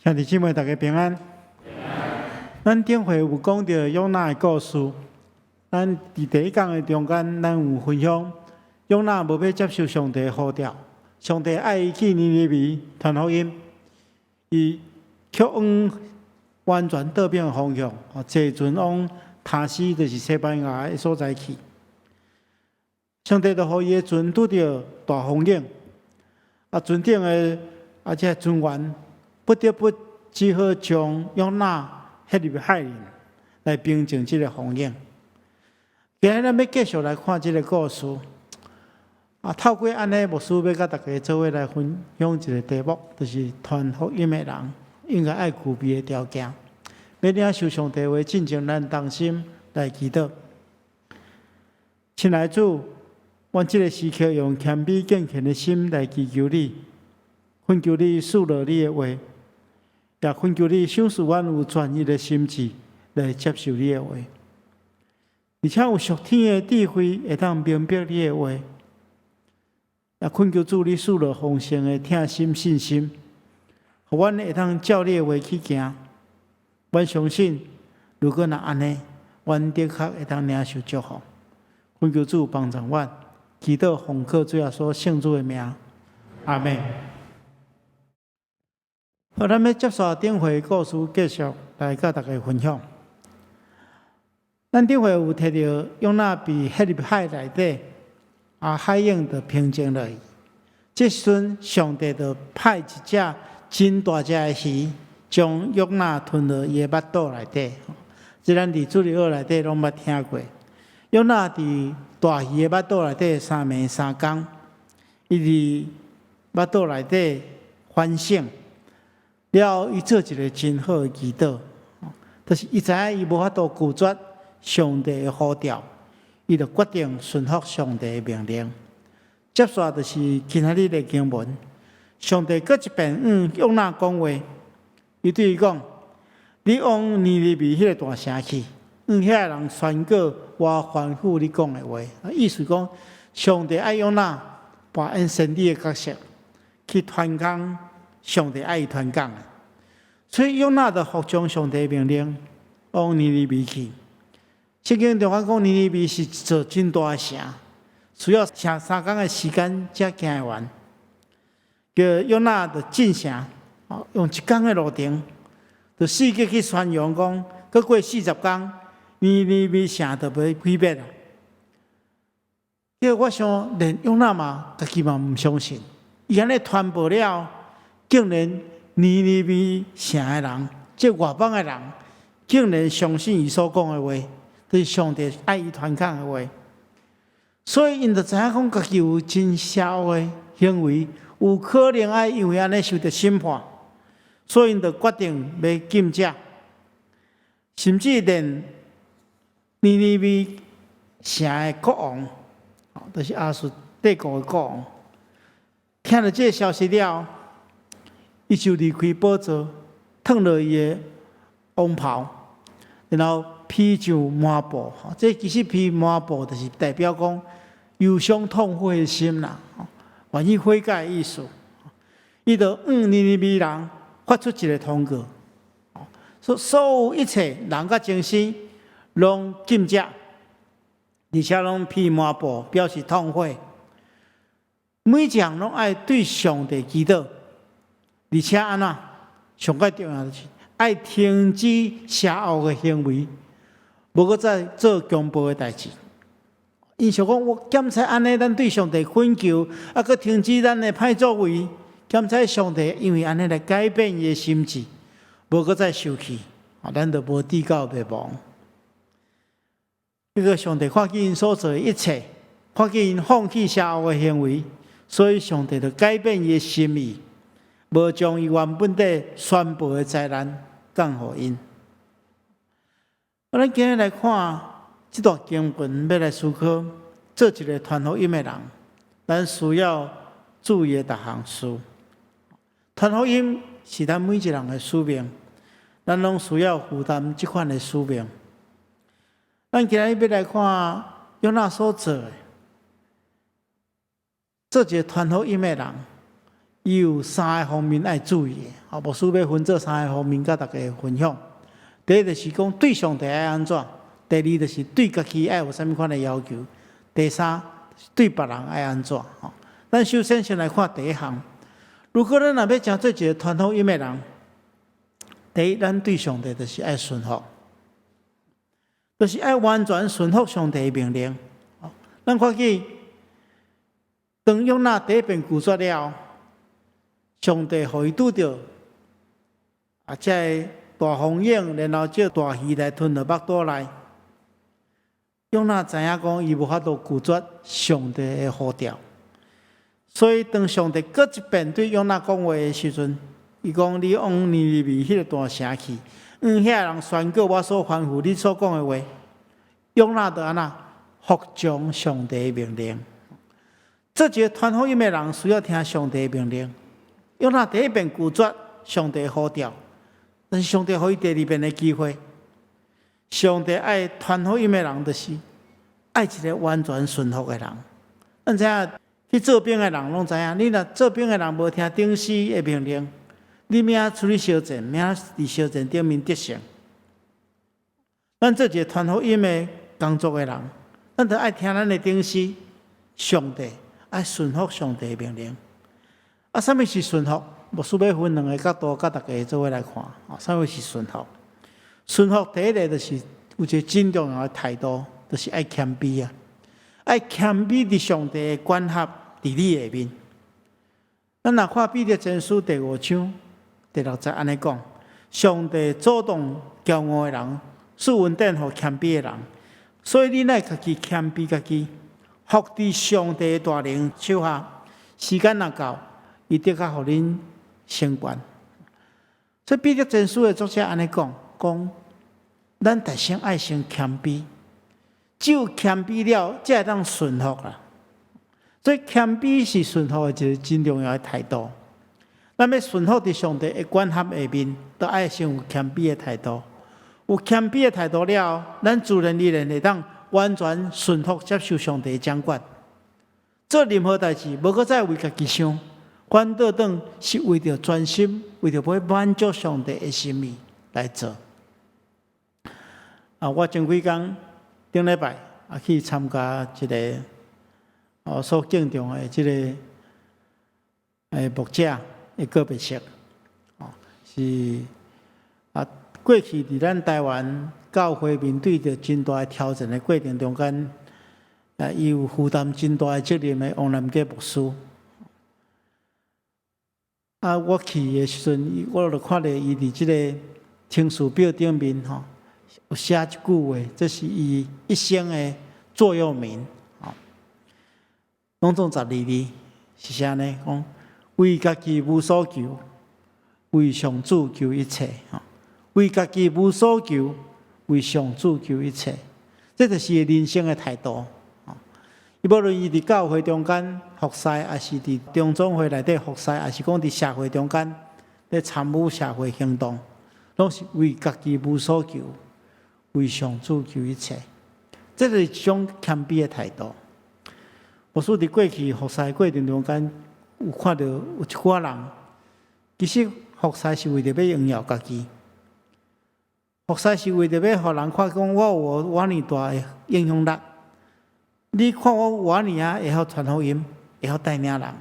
兄弟姊妹，大家平安。咱頂回有講著約拿的故事，咱佇第一講的中間，咱有分享約拿無欲接受上帝的呼召，上帝愛伊去尼尼微傳福音，伊卻往完全倒反的方向，坐船往他施，就是西班牙的所在去。上帝就予伊的船拄著大風湧，船頂的這船員不得不只好將約拿掷入海裡來平靜這個風湧。今日咱欲繼續來看這個故事。透過按呢，牧師欲佮大家做伙來分享一個題目，就是傳福音的人應該愛具備的條件。欲領受上帝話進前，咱同心來祈禱。親愛主，阮這個時刻用謙卑敬虔的心來祈求你，懇求你賜落你的話，也懇求你賞賜阮有專一的心志來接受你的話，而且有屬天的智慧會當明白你的話，也懇求主你賜落豐盛的疼心信心，予阮會當照你的話去行。阮相信，如果若按呢，阮的確會當領受祝福。懇求主幫助阮，祈禱奉靠主耶穌聖子的名，阿們。好，咱欲接續頂回故事，繼續來佮大家分享。咱頂回有提著約拿被擲入海內底，海湧就平靜落去。這時陣，上帝就派一隻真大隻的魚，將約拿吞落伊的腹肚內底。這咱佇主日學內底攏捌聽過。約拿佇大魚的腹肚內底三暝三工，伊佇腹肚內底反省了後，伊做一個真好的祈禱，就是伊知影伊無法度拒絕上帝的呼召，伊就決定順服上帝的命令。接續就是今仔日的經文，上帝閣一遍向約拿講話，伊對伊講：你往尼尼微彼个大城去，向遐人宣告我吩咐你講的話。意思講，上帝愛約拿扮演先知的角色，去傳講上帝愛伊傳講的。所以約拿就服從上帝命令，往尼尼微去。聖經中間講，尼尼微是一座真大的城，需要行3工的時間才行會完。叫約拿就進城，用一工的路程，就四界去宣揚講，閣過40工，尼尼微城就欲毀滅啦。結果我想，連約拿嘛，家己嘛毋相信，伊按呢傳播了，竟然尼尼微城的人，這外邦的人，竟然相信伊所講的話，就是上帝愛伊傳講的話。所以𪜶就知影講，家己有真邪惡的行為，有可能愛因為按呢受著審判，所以𪜶就決定欲禁食，甚至連尼尼微城的國王，就是亞述帝國的國王，聽著這个消息了，伊就離開寶座，脫落伊的王袍，然後披上麻布。這其實披麻布就是代表講憂傷痛悔的心啦，願意悔改的意思。伊就向尼尼微人發出一個通告，說所有一切人佮精神攏禁食，而且攏披麻布，表示痛悔。每一項攏愛對上帝祈禱，而且按怎？上蓋重要就是愛停止邪惡的行為，無閣再做強暴的代誌。𪜶想講，我檢查按呢，咱對上帝懇求，閣停止咱的歹作為，檢查上帝因為按呢來改變伊的心志，無閣再受氣，咱就無至到滅亡。這個上帝看見𪜶所做的一切，看見𪜶放棄邪惡的行為，所以上帝就改變伊的心意，無將伊原本佇宣布的災難降予𪜶。咱今日來看這段經文，欲來思考做一個傳福音的人，咱需要注意的逐項事。傳福音是咱每一個人的使命，咱攏需要負擔這款的使命。咱今日欲來看約拿所做的，做一個傳福音的人，伊有三个方面愛注意的。啊，牧師欲分做三个方面，佮大家分享。第一就是講對上帝愛按怎，第二就是對家己愛有啥物款的要求，第三對別人愛按怎。吼，咱首先先來看第一項。如果咱若欲成做一个傳福音的人，第一，咱對上帝就是愛順服，就是愛完全順服上帝的命令。咱看見當約拿第一遍拒絕了，上帝予伊拄著啊，這个大風湧，然後借大魚來吞落腹肚內。約拿知影講，伊無法度拒絕上帝的呼召，所以當上帝閣一遍對約拿講話的時陣，伊講：你往尼尼微彼个大城去，向遐人宣告我所吩咐你所講的話。約拿就按怎服從上帝的命令。做一个傳福音的人需要聽上帝的命令。約拿第一遍拒絕上帝呼召，但是上帝予伊第二遍的機會。上帝愛傳福音的人，就是愛一个完全順服的人。咱知影去做兵的人攏知影，你若做兵的人無聽頂司的命令，你欲按怎出去相戰，欲按怎佇相戰頂面得勝。咱做一个傳福音的工作的人，咱著愛聽咱的頂司上帝，愛順服上帝的命令。啊，啥物是順服？牧師欲分兩个角度，佮大家做伙來看。啊，啥物是順服？順服第一个就是有一个真重要的態度，就是愛謙卑啊，愛謙卑佇上帝的管轄佇你下面。咱若看彼得前書第五章第六節按呢講：上帝阻擋驕傲的人，賜恩典予謙卑的人。所以你愛家己謙卑家己，服佇上帝的大能手下。時間若到，伊的確予恁升懸。所以彼得前書的作者按呢講，講咱得先愛先謙卑，只有謙卑了，才會當順服啦。所以謙卑是順服的一个真重要的態度。咱欲順服佇上帝的管轄下面，都愛先有謙卑的態度。有謙卑的態度了，咱自然而然會當完全順服接受上帝的掌管。做任何代誌，無閣再為家己想，反倒轉是為著專心，為著欲滿足上帝的心意來做。啊，我前幾工頂禮拜啊去參加一个我所敬重的這个牧者的告別式，哦，是啊，過去佇咱台灣教會面對著真大的挑戰的過程中間，啊，伊有負擔真大的責任的王南基牧師。啊，我去的時陣，我就看著伊佇這个請辭表頂面吼，有寫一句話，這是伊一生的座右銘，吼，攏總十二字，是啥呢？講為家己無所求，為上主求一切，吼，為家己無所求，為上主求一切，這就是伊人生的態度。伊無論伊佇教會中間服侍，抑是佇中總會內底服侍，抑是講佇社會中間咧參與社會行動，攏是為家己無所求，為上主求一切。這是一種謙卑的態度。牧師佇過去服侍過程中間，有看著有一寡人，其實服侍是為著欲榮耀家己，服侍是為著欲予人看講我有偌爾大的影響力。你看我偌爾啊，會曉傳福音，會曉帶領人，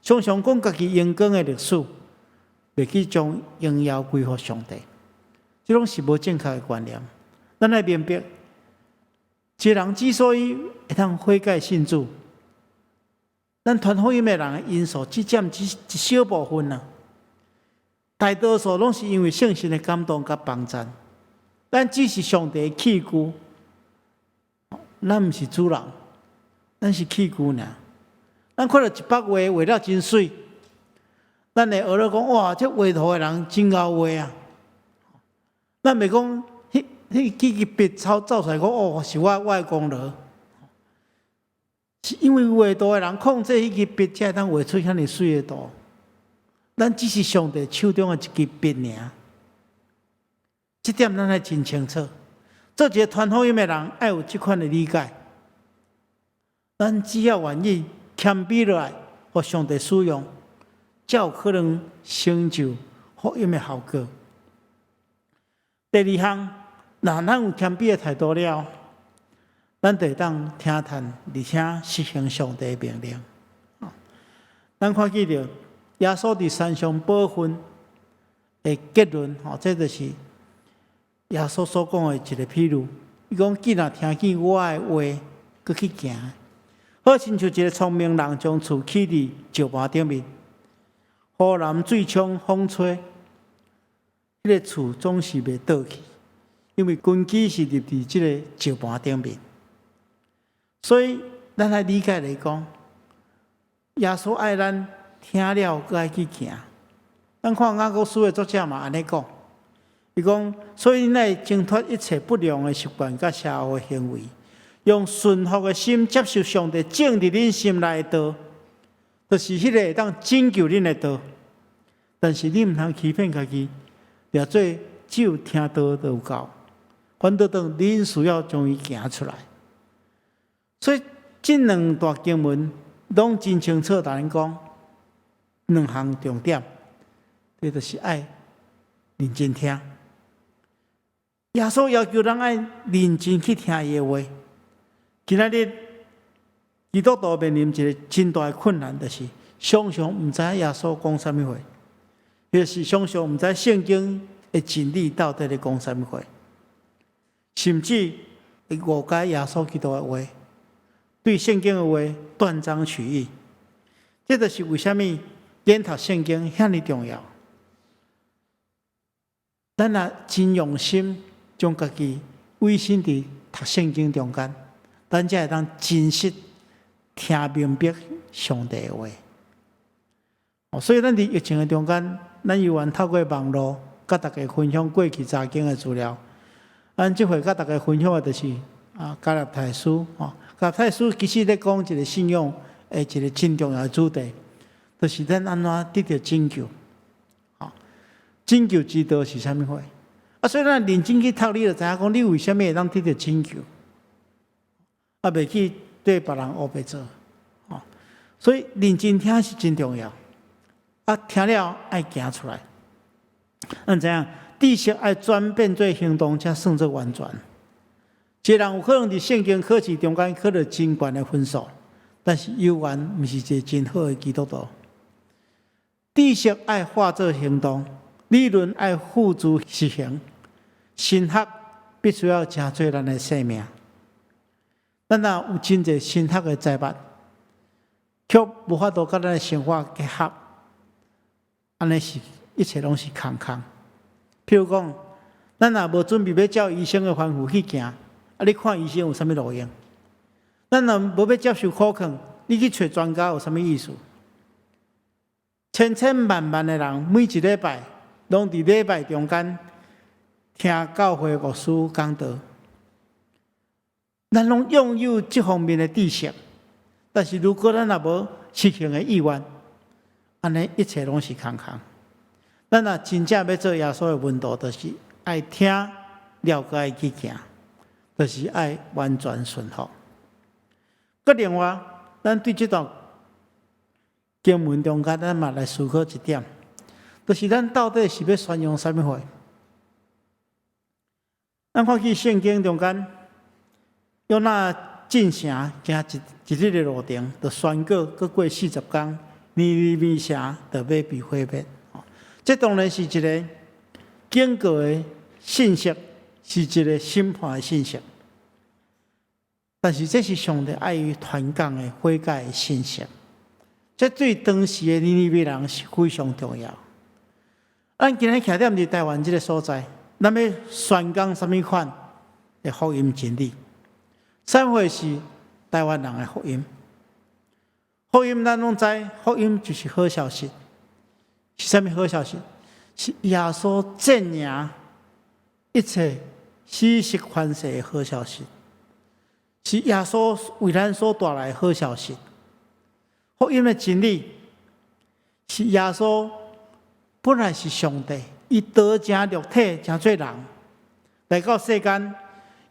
常常講家己榮光的歷史，袂記將榮耀歸予上帝，這攏是無正確的觀念。咱愛明白，一個人之所以會當悔改信主，咱傳福音的人的因素只佔只一小部分啊，大多數攏是因為聖神的感動佮幫贊。咱只是上帝的器具，咱毋是主人。咱是器具爾。咱看著一幅畫畫了真媠，咱會學咧講哇，這畫圖的人真𠢕畫啊！咱袂講，彼彼支筆走走出來講哦，是我的功勞。是因為畫圖的人控制彼支筆，才會當畫出遐爾媠的圖。咱只是上帝手中的一支筆爾。這點咱愛真清楚。做一个傳福音的人，愛有這款的理解。咱只要願意謙卑落來，予上帝使用，才有可能成就福音的效果。第二項，若咱有謙卑的態度了，咱就會當聽趁，而且實行上帝的命令。咱看見著耶穌佇山上寶訓的結論，吼，這就是耶穌所講的一個譬喻。伊講：既若聽見我的話，閣去行，好親像一個聰明人將厝起佇石盤頂面，雨淋水沖風吹，彼個厝總是袂倒去，因為根基是立佇這个石盤頂面。所以，咱來理解來講，耶穌愛咱聽了，閣愛去行。咱看雅各書的作者嘛按呢講，伊講，所以恁愛掙脫一切不良的習慣佮邪惡的行為，用順服的心接受上帝種佇恁心內的道，就是彼個會當拯救恁的道。但是恁毋通欺騙家己，掠做只有聽道就有夠，反倒當恁需要將伊行出來。所以這兩段經文攏真清楚，共咱講兩項重點，這就是愛認真聽。耶穌要求咱愛認真去聽伊的話。今仔日基督徒面臨一個真大的困難，就是常常毋知耶穌講啥物話，抑是常常毋知聖經的真理到底咧講啥物話，甚至會誤解耶穌基督的話，對聖經的話斷章取義。這就是為啥物研讀聖經遐爾重要。咱若真用心將家己委身佇讀聖經中間，咱才會當真實聽明白上帝的話。所以咱佇疫情的中間，咱猶原透過網路佮大家分享過去查經的資料。咱這回佮大家分享的就是加拉太書。吼，加拉太書其實咧講一個信仰的一個真重要的主題，就是咱按怎得著拯救。吼，拯救之道是啥物貨？所以咱認真去讀，你就知影講，你為啥物會當得著拯救？袂去對別人烏白做。吼，所以認真聽是真重要。聽了愛行出來。咱知影，知識愛轉變做行動，才算做完全。一個人有可能佇聖經考試中間考著真懸的分數，但是猶原毋是一個真好的基督徒。知識愛化做行動，理論愛付諸實行，神學必須要成做咱的生命。咱若有真濟神學的財物，卻無法度佮咱的生活結合，按呢是一切攏是空空。譬如講，咱若無準備欲照醫生的吩咐去行，你看醫生有啥物路用？咱若無欲接受苦勸，你去揣專家有啥物意思？千千萬萬的人每一禮拜攏佇禮拜中間聽教會牧師講道，咱攏擁有這方面的知識，但是如果咱若無實行的意願，按呢一切攏是空空。咱若真正欲做耶穌的門徒，就是愛聽了，閣愛去行，就是愛完全順服。閣另外，咱對這段經文中間，咱嘛來思考一點，就是咱到底是欲宣揚啥物貨？咱看見聖經中間，約拿進城行一日的路程，就宣告閣過四十工，尼尼微城就欲被毀滅。這當然是一個警告的信息，是一個審判的信息。但是這是上帝愛伊傳講的悔改的信息。這對當時的尼尼微人是非常重要。咱今日徛佇台灣這个所在，咱欲宣講啥物款的福音真理？啥物貨是台灣人的福音？福音咱攏知，福音就是好消息。是啥物好消息？是耶穌戰贏一切死色權勢的好消息，是耶穌為咱所帶來的好消息。福音的真理是耶穌本來是上帝，伊道成肉體，成做人來到世間，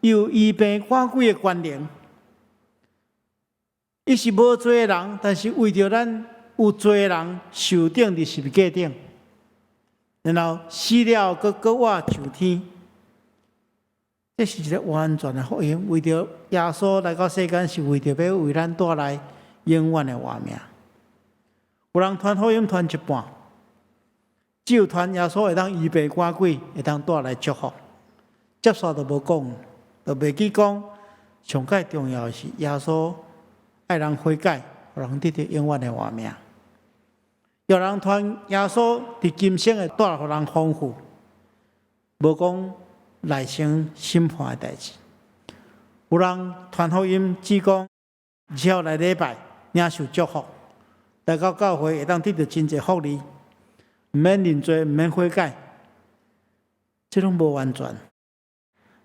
伊有醫病趕鬼的權能。伊是無罪的人，但是為著咱有濟人受釘佇十字架頂，然後死了閣閣活上天。這是一个完全的福音，為著耶穌來到世間，是為著欲為咱帶來永遠的活命。有人傳福音傳一半，只有傳耶穌會當醫病趕鬼，會當帶來祝福，接續就無講，就袂記講。上蓋重要的是耶穌愛人悔改，予人得著永遠的活命。有人傳耶穌佇今生會帶來予人豐富，無講來生審判的代誌。有人傳福音只講只要來禮拜領受祝福，來到教會會當得著真濟福利，毋免認罪，毋免悔改，這攏無完全。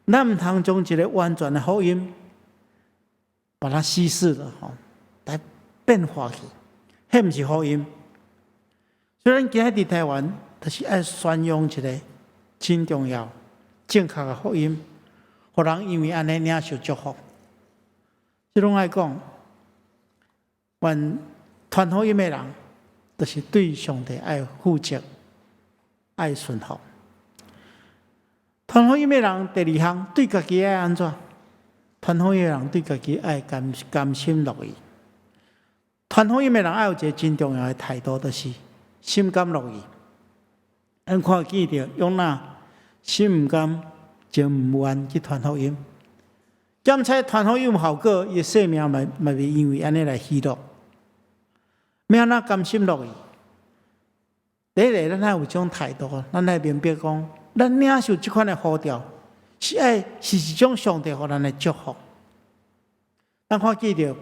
咱毋通將一个完全的福音，把它稀釋了吼，來變化去，彼毋是福音。所以咱今日佇台灣，就是愛宣揚一个真重要、正確的福音，予人因為按呢領受祝福。這攏愛講，願傳福音的人，就是對上帝愛負責、愛順服。傳福音的人第二項對家己愛按怎？傳福音的人對家己愛甘甘心樂意。傳福音的人愛有一个真重要的態度，就是心甘樂意。咱看見著約拿心毋甘情毋願去傳福音，檢測傳福音有效果，伊的性命嘛嘛袂因為按呢來喜樂。欲按怎甘心樂意？第一个，咱愛有這種態度，咱愛明白講，咱領受這款的呼召，是愛是一種上帝予咱的祝福。咱看見著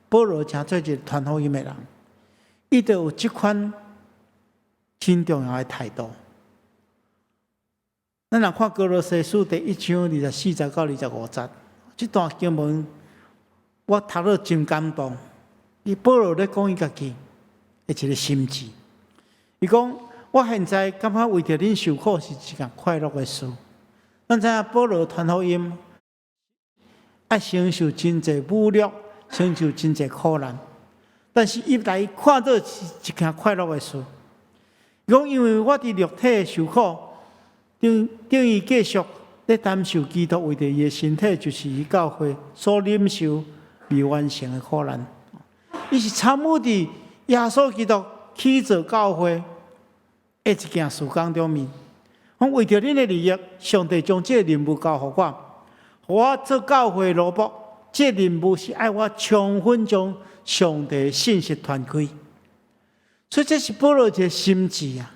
保羅成做一个傳福音的人，伊就有這款真重要的態度。咱若看歌羅西書第一章24節到25節，這段經文我讀了真感動。伊保羅咧講伊家己的一个心志，伊講：我現在感覺為著恁受苦是一件快樂的事。咱知影保羅傳福音，愛承受真濟侮辱，承受真濟苦難，但是伊來看做是一件快樂的事。伊講因為我佇肉體受苦，等等於繼續咧擔受基督為著伊的身體，就是伊教會所忍受未完成的苦難。伊是參與佇耶穌基督起造教會的一件事工中面。講為著恁的利益，上帝將這个任務交予我，予我做教會奴僕。這个任務是愛我充分將上帝的信息傳開。所以這是保羅一个心志啊！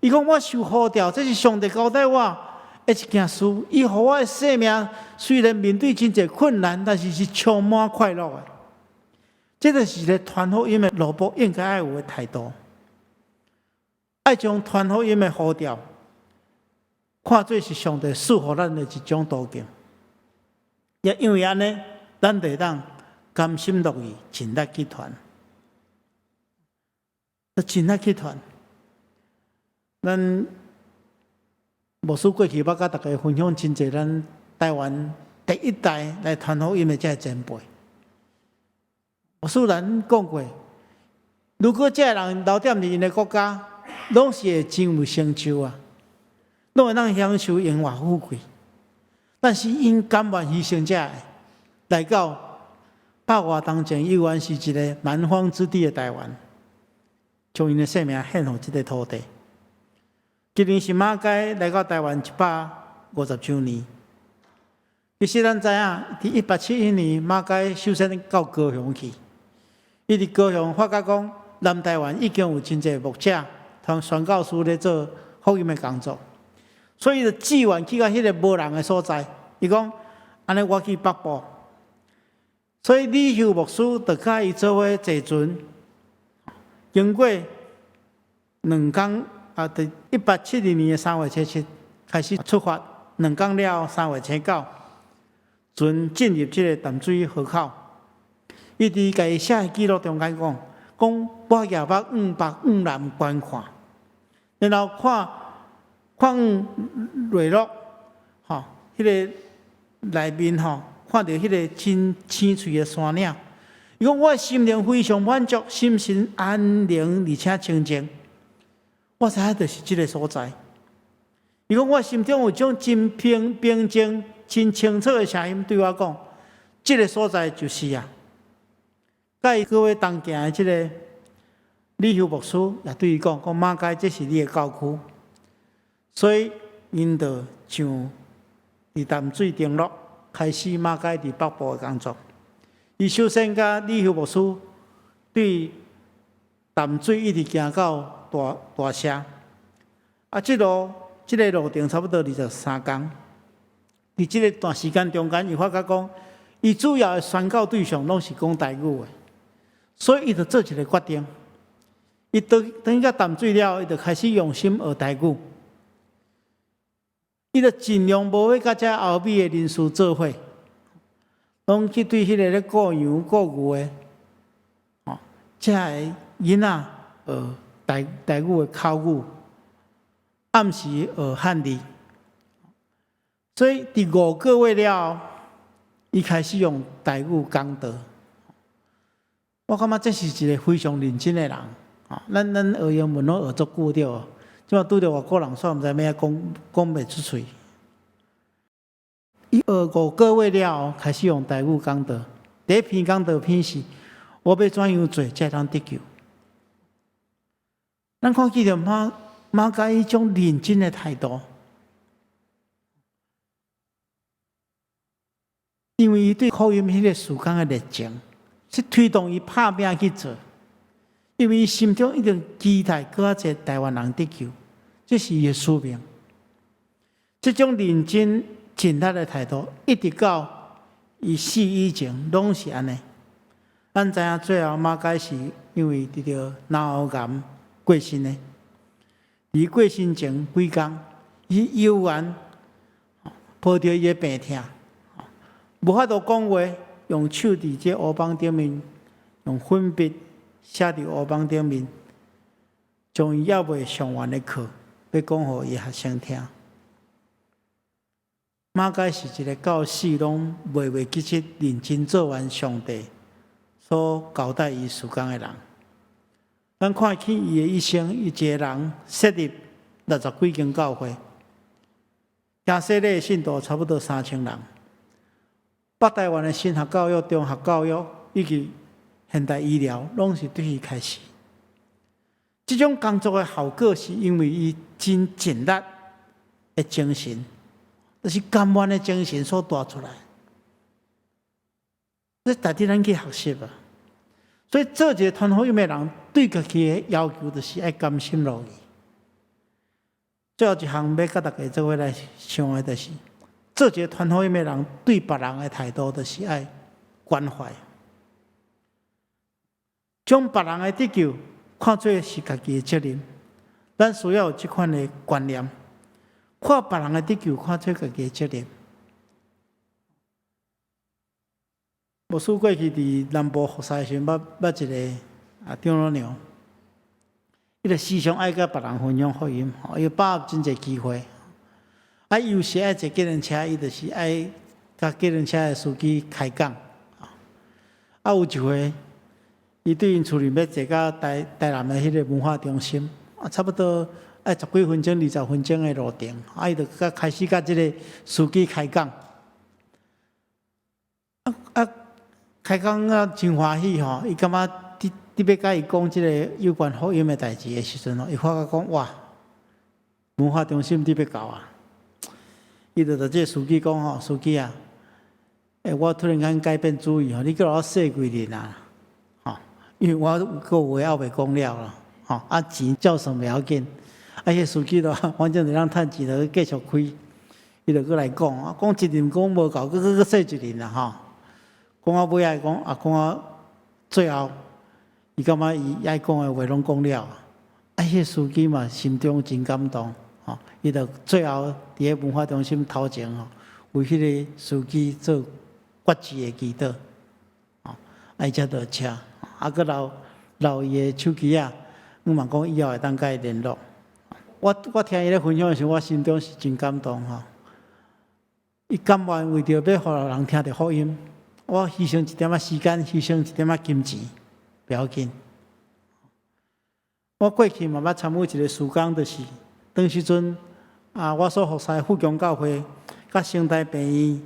伊講我受呼召，這是上帝交代我的一件事。伊予我的生命雖然面對真濟困難，但是是充滿快樂的。這就是一个傳福音的奴僕應該愛有的態度，愛將傳福音的呼召看做是上帝賜予咱的一種途徑。也因為按呢，咱就會當甘心樂意盡力去傳，盡力去傳。咱牧師過去捌佮大家分享真濟，咱台灣第一代來傳福音的這个前輩。牧師咱講過，如果這个人留踮佇𪜶的國家，攏是會真有成就啊，攏會當享受榮華富貴。但是𪜶甘願犧牲這个，來到百外當前，猶原是一个蠻荒之地的台灣，將𪜶的性命獻予這个土地。今年是馬偕來到台灣150週年。其實咱知影，佇1871年，馬偕首先到高雄去。伊佇高雄發覺講，南台灣已經有真濟牧者同宣教師咧做福音的工作，所以就志願去到彼个無人的所在。伊講：按呢我去北部。所以李秀牧師就佮伊做伙坐船，經過2工啊，佇1872年的3月初7開始出發，2工了後3月初9，船進入這个淡水河口。伊佇家己寫的記錄中間講，講我舉目往北往南觀看，然後看看內陸，吼，彼个內面吼，看著彼个真青翠的山嶺。伊講我心靈非常滿足，心神安寧而且清靜。我知影就是這个所在。伊講我心中有種真平平靜、真清楚的聲音對我講，這个所在就是啊。佮伊各位同行的這个李休牧師也對伊講，講馬偕這是你的教區，所以𪜶就上佇淡水登陸，開始馬偕佇北部的工作。伊首先佮李休牧師對淡水一直行到大大社，啊，這路這个路程差不多23工。佇這个段時間中間，伊發覺講，伊主要的宣教對象攏是講台語的，所以伊就做一个決定。伊轉轉去到淡水了，伊就開始用心學台語。伊就盡量無欲佮遮歐美的人士做伙，攏去對彼个咧顧羊顧牛的，吼，遮个囡仔學台台語的口語，暗時學漢字。所以佇5個月了後，伊開始用台語講道。我感覺這是一个非常認真的人。咱咱學英文攏學足久對無？這馬拄著外國人，煞毋知欲按怎講，講袂出喙。伊學五個月了後，開始用台語講道。第一篇講道篇是：我欲怎樣做才會當得救？咱看見著馬馬偕彼種認真的態度，因為伊對福音彼个事工的熱情，是推動伊拍拚去做。因為伊心中一定期待閣較濟台灣人得救，這是伊的使命。這種認真盡力的態度，一直到伊死以前，攏是按呢。咱知影最後馬偕是因為得著腦癌過身的。佇過身前幾工，伊猶原抱著伊的病痛，無法度講話，用手佇這烏板頂面用粉筆寫佇烏板頂面，將伊猶未上完的課，欲講予伊學生聽。馬偕是一个到死攏袂袂記得認真做完上帝所交代伊事工的人。咱看起伊的一生，伊一个人設立六十幾間教會，行洗禮的信徒差不多3000人。北台灣的神學教育、中學教育以及現代醫療，攏是對伊開始。這種工作的效果，是因為伊真盡力的精神，就是甘願的精神所帶出來。這值得咱去學習啊！所以做一个傳福音的人，對家己的要求就是愛甘心樂意。最後一項欲佮大家做伙來想的，就是做一个傳福音的人，對別人的態度，就是愛關懷，將別人的得救看做是家己的責任。咱需要有這款的觀念，看別人的得救看做家己的責任。牧師過去佇南部服侍的時陣，捌捌一个啊長老娘，伊就時常愛佮別人分享福音，伊把握真濟機會。啊，伊有時愛坐計程車，伊就是愛佮計程車的司機開講。啊，有一回，伊對𪜶厝裡欲坐到台台南的彼个文化中心，啊，差不多愛十幾分鐘、20分鐘的路程，啊，伊就佮開始佮這个司機開講。啊啊！開講啊，真歡喜吼！伊感覺佇佇欲佮伊講這个有關福音的代誌的時陣吼，伊發覺講哇，文化中心佇欲到啊！伊就對這个司機講吼，司機啊，欸，我突然間改變主意吼，你閣予我踅規輪啊，吼，因為我有閣有話猶未講了啦，吼，啊錢照算袂要緊，啊，彼个司機就反正就通趁錢，就繼續開，伊就閣來講，啊，講一輪講無夠，閣閣閣踅一輪啦，吼。講到尾仔講，啊，講到最後，伊感覺伊愛講的話攏講了，啊，彼个司機嘛心中真感動，吼，伊就最後佇个文化中心頭前吼，為彼个司機做決志的祈禱，吼，啊，伊才落車，啊，閣留留伊的手機仔，阮嘛講以後會當佮伊聯絡。我我聽伊咧分享的時陣，我心中是真感動吼。伊甘願為著欲予人聽著福音。我犧牲一點仔時間，犧牲一點仔金錢，不要緊。我過去嘛捌參與一個事工，就是當時陣啊，我所服侍的富強教會佮聖大病院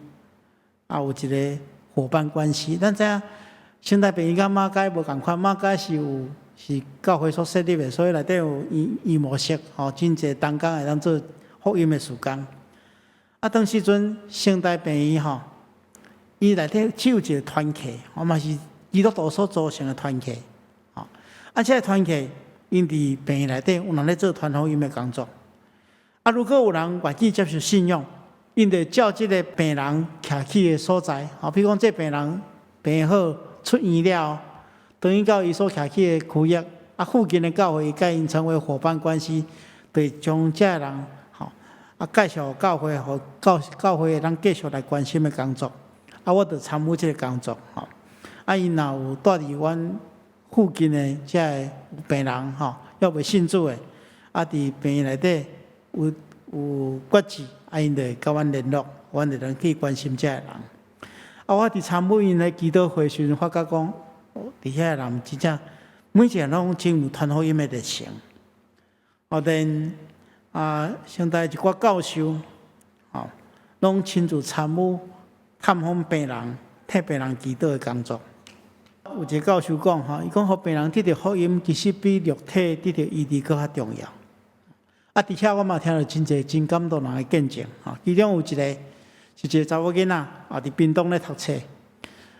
啊有一個夥伴關係。咱知影聖大病院佮馬偕無仝款，馬偕是有是教會所設立的，所以內底有醫醫務室，吼，真濟同工會當做福音的事工。啊，當時陣聖大病院吼，伊內底只有一個團契，我嘛是基督徒所組成的團契，吼。啊，這個團契，𪜶佇病院內底有人咧做傳福音的工作。啊，如果有人願意接受信仰，𪜶就照這個病人徛去的所在，吼，比如講這個病人病好出院了，轉去到伊所徛去的區域，啊，附近的教會佮𪜶成為夥伴關係，就將這個人，吼，啊，介紹教會，予教會會當繼續來關心的工作。啊，我就參與這個工作，吼。啊，𪜶若有蹛佇阮附近的這个病人，吼，猶未信主的，啊，佇病院內底有決志，啊，𪜶就會佮阮聯絡，阮就通去關心這个人。啊，我佇參與𪜶的祈禱會時陣，發覺講，佇遐的人真正每一個人攏真有傳福音的熱誠。後電啊，聖大一寡教授，吼，攏親自參與探訪病人、替病人祈禱的工作。有一個教授講，吼，伊講，予病人得著福音，其實比肉體得著醫治閣較重要。啊，佇遐我嘛聽著真濟真感動人的見證，吼，其中有一個是一個查某囡仔，啊，佇屏東咧讀冊，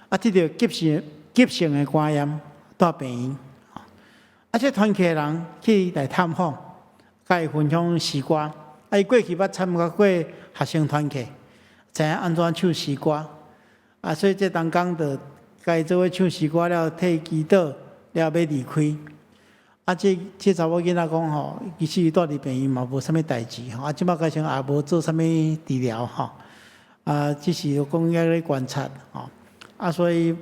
啊，得著急性的肝炎，蹛病院，啊，這團契的人去來探訪，佮伊分享詩歌，啊，伊過去捌參加過學生團契，知影按怎唱詩歌，啊，所以這同工就共伊做伙唱詩歌了，替伊祈禱了，欲離開。啊，這查某囡仔講吼，其實伊蹛佇病院嘛無啥物代誌吼，啊，這擺改成也無做啥物治療吼，啊，只是講猶咧觀察吼，啊，所以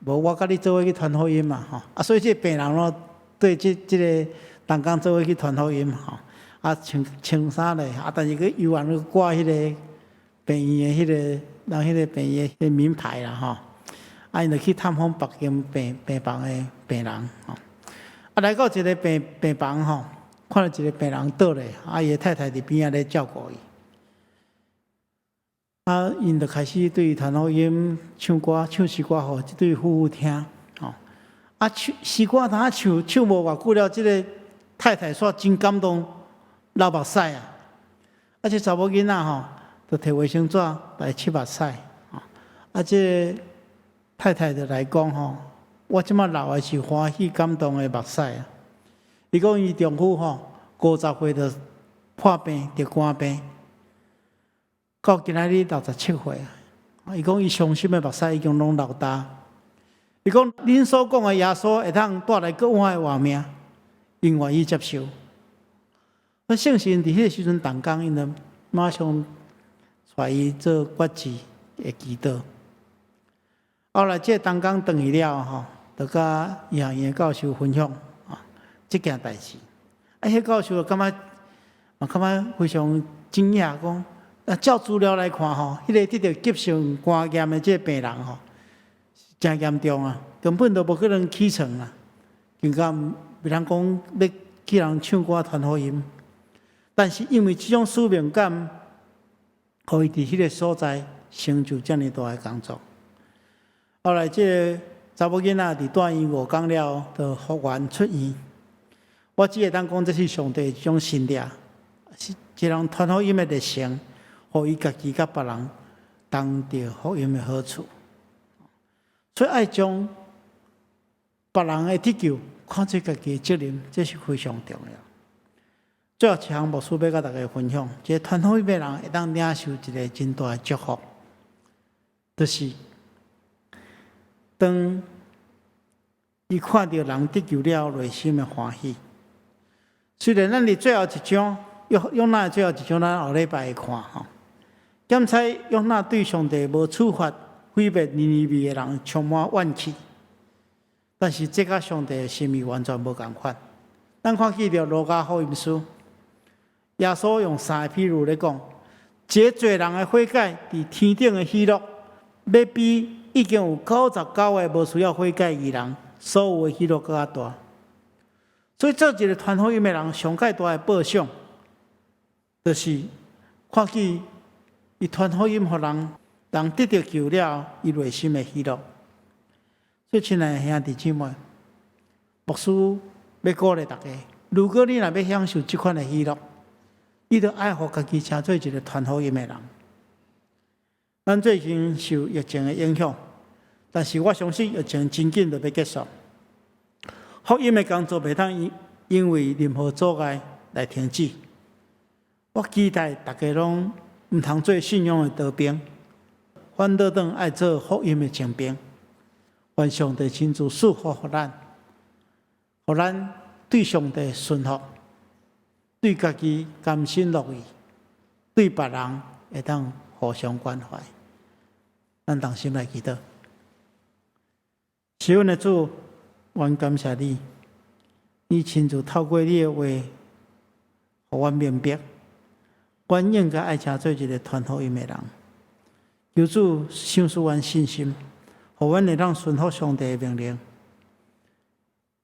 無我佮你做伙去傳福音嘛吼，啊，所以這個病人咯，對這個同工做伙去傳福音吼，啊，穿穿衫咧，啊，但是閣猶原掛彼個病院的彼個人彼個病院的名牌啦吼，啊，𪜶就去探訪別間病房的病人吼。啊，來到一個病房吼，看著一個病人倒咧，啊，伊的太太佇邊仔咧照顧伊。啊，𪜶就開始對伊傳福音、唱歌、唱詩歌，予這對夫婦聽，吼。啊，唱詩歌，當唱唱無偌久了，這個太太煞真感動，流目屎啊！啊，這查某囡仔吼，就提衛生紙來拭目屎，吼。啊，這個太太就來講吼，我這擺流的是歡喜感動的目屎啊！伊講伊丈夫吼50歲就破病得肝病，到今仔日67歲啊！伊講伊傷心的目屎已經攏流焦。伊講恁所講的耶穌會當帶來閣換的活命，𪜶願意接受。啊，聖神佇彼個時陣動工，𪜶就馬上帶伊做決志的祈禱。後來這個同工轉去了吼，就佮醫學院的教授分享啊，這件代誌。啊，彼教授就感覺嘛感覺非常驚訝，講啊，照資料來看吼，彼個得著急性肝炎的這個病人吼，真嚴重啊，根本都無可能起床啊，更加袂通講欲去人唱歌傳福音。但是因為這種使命感，予伊佇彼個所在成就遮爾大的工作。後來，這個查某囡仔佇住院5工了，就復原出院。我只會當講，這是上帝一種神蹟，是一人傳福音的熱誠，予伊家己佮別人當著福音的好處。所以愛將別人的得救看做家己的責任，這是非常重要。最後一項，牧師欲佮大家分享，一個傳福音的人會當領受一個真大的祝福，就是當伊看著人得救了，內心的歡喜。雖然咱佇最後一章，約拿的最後一章，咱後禮拜會看吼。檢採約拿對上帝無處罰毀滅尼尼微的人充滿怨氣，但是這佮上帝的心意完全無仝款。咱看見著路加福音書，耶穌用三個譬喻來講，一個罪人的悔改，佇天頂的喜樂，欲比已經有99個無需要悔改的人，所有的喜樂閣較大。所以做一個傳福音的人，上蓋大的報賞，就是看見伊傳福音予人，人得著救了，伊內心的喜樂。所以，親愛的兄弟姊妹，牧師欲鼓勵大家，如果你若欲享受這款的喜樂，你著愛予家己成做一個傳福音的人。咱最近受疫情的影響，但是我相信疫情真緊就欲結束。福音的工作袂當因為任何阻礙來停止。我期待大家攏毋通做信仰的逃兵，反倒轉愛做福音的精兵。願上帝親自賜福予咱，予咱對上帝順服，對家己甘心樂意，對別人會當互相關懷。咱同心來祈禱。是阮的主，阮感謝你，你親自透過你的話，予阮明白，阮應該愛成做一個傳福音的人。求主賞賜阮信心，予阮會當順服上帝的命令，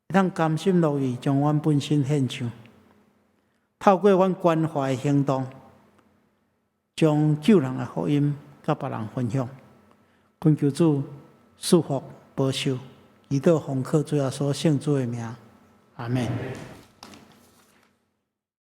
會當甘心樂意將阮本身獻上，透過阮關懷行動，將救人的福音佮別人分享。懇求主賜福保守，祈禱奉靠主耶穌聖子的名，阿門。